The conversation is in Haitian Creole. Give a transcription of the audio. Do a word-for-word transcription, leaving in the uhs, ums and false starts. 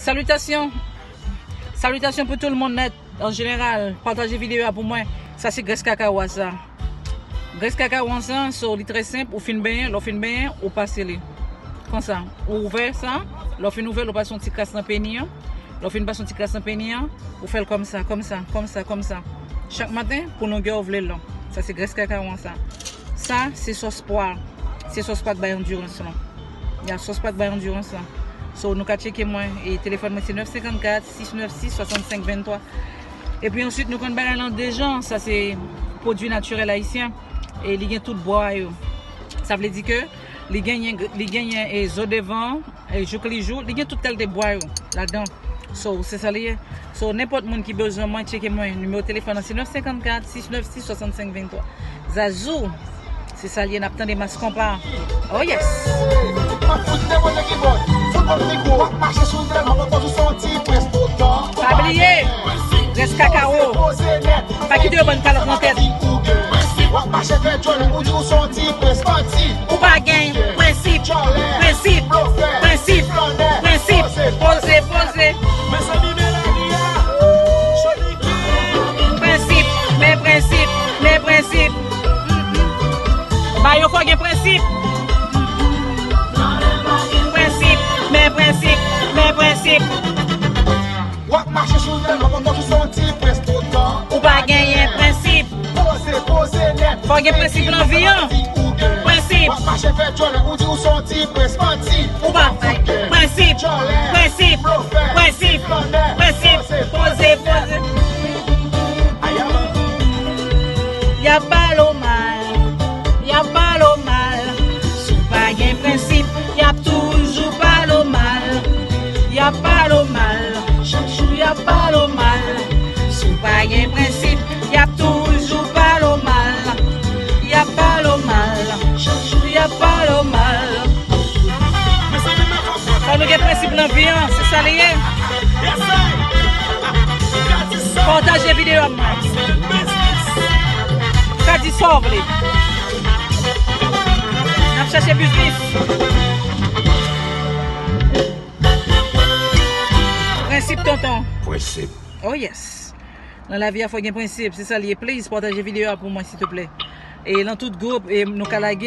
Salitasyon. Salitasyon pou tout moun nèt. An jeneral, pataje videyo a pou mwen. Sa se grès kakawo a sa. Grès kakawo an sa, so li trè senp, ou fin benyen, lè w fin benyen, ou pase li. Konsa, ou ouvè sa, lè w fin ouvè l, ou pase yon ti kras nan peni an. Lè w fin pase yon ti kras nan peni an, ou fè l kòmsa, kòmsa, kòmsa, kòmsa. Chak maten, pou longè w vle l lan. Sa se grès kakawo an sa. Sa, se sòs pwa. Se sòs pwa k bay andirans lan. Ya, sòs pwa k bay andirans lan. So, nou ka tcheke mwen, e telefòn mwen se nèf senkannkat, sis nèf sis, swasannsenk venntwa. Epi answit, nou konn bagay lan de jan. Sa se pwodui natirèl ayisyen. E li gen tout bwa yo. Sa vle di ke li genyen, li genyen, e, zo devan, e, jouk li jou. Li gen tout kalite bwa yo ladan. So, se sa li ye. So, nenpòt moun ki bezwen mwen, tcheke mwen. Nimewo telefòn nan se nèf senkannkat, sis nèf sis, swasannsenk venntwa. Zazou, se sa l ye, n ap tande mas konpa. Oh yes! Fout de kote ki bon, fout bon mikwo, w ap mache sou tèlman kontan sou son ti prens toutan. Pa bliye, grès kakawo. Pa kite yo ban kalòt nan tèt. W ap mache fè djòl, ou di w son ti prens, manti. Ou pa gen prensip, prensip, prensip, prensip. Poze, poze. Mezanmi, men lari a. Prensip, men prensip, men prensip. Ba yo fò gen prensip. Prensip, men prensip, men prensip. W ap mache sou tèlman kontan sou son ti prens toutan. Ou pa genyen prensip. Poze, poze nèt. Fò gen prensip nan vi an. Prensip. W ap mache fè djòlè, ou di w son ti prens, manti. Ou pa fè prensip. Prensip. Prensip. Prensip. Poze, poze. Y ap pale w mal. Y ap pale w mal. Si w pa gen prensip, y ap toujou pale w mal. Y ap pale w mal. Chak jou y ap pale w mal. Si w pa gen prensip, y ap toujou pale w mal. Y ap pale w mal. Chak jou y ap pale w mal. Fò nou gen prensip nan vi an, se sa li ye. Pataje videyo a mwen. Ka di sa w vle. N ap chache biznis. Prensip, tonton. Prensip. Oh yes. Nan lavi a, fò gen prensip. Se sa li ye. Please, pataje videyo a pou mwen, silteplè. E nan tout gwoup, e nou ka lage.